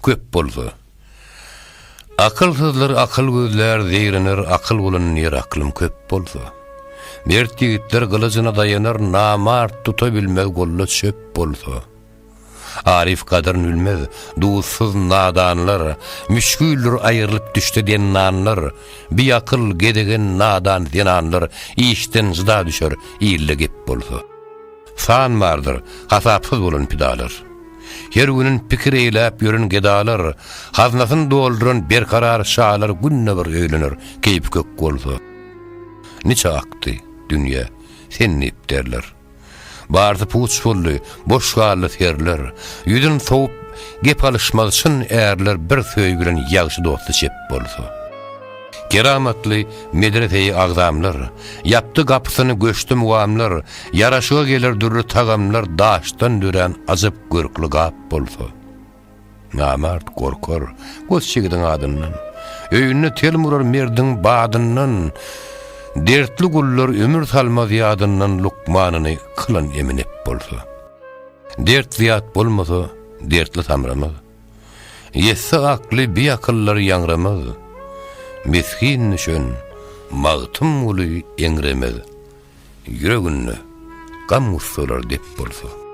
köp bolsa. Akylsyzlar akyl gözlär, zeýrener, akyl bolan ýer aklym köp bolsa. Mert ýigitler gylyjyna daýanar, namart tuta bilmez golda çöp bolsa. Aryf gadyryn bilmez, duzsuz nadanlar, Müşgildir aýrylyp düşse dennanlar, Biakyl, gezegen, nadan zenanlar Işden jyda düşer, ilde gep bolsa. San bardyr, hasapsyz bolan pidalar. Her günün pikir eýläp ýören gedalar, Haznasyn dolduran berkarar şalar Günde bir öýlener, keýpi kök bolsa. Niçe akdy, dünýe, sen diýip derler. Barysy puç boldy, boş galdy serler. Ýüzün sowup, gep alyşmaz çyn ärler bir söýgi bilen ýagşy dosty çep bolsa. Keramatly medreseýi agzamlar, Ýapdy gapysyny göçdi mugamlar, Ýaraşyga geler dürli tagamlar daşdan dörän ajap görkli gap bolsa. Namart gorkar, goç ýigidiň adyndan. Öýünde tel murar merdiň badyndan, Dertli gullar ömür salmaz ýadyndan Lukmanyny kylan emi nep bolsa. Dert zyýat bolmasa, dertli samramaz. Ýetse akly biakyllar ýaňramaz. Misgin düşen Magtymguly eňremez. Ýüreginde gam-gussalar dep bolsa.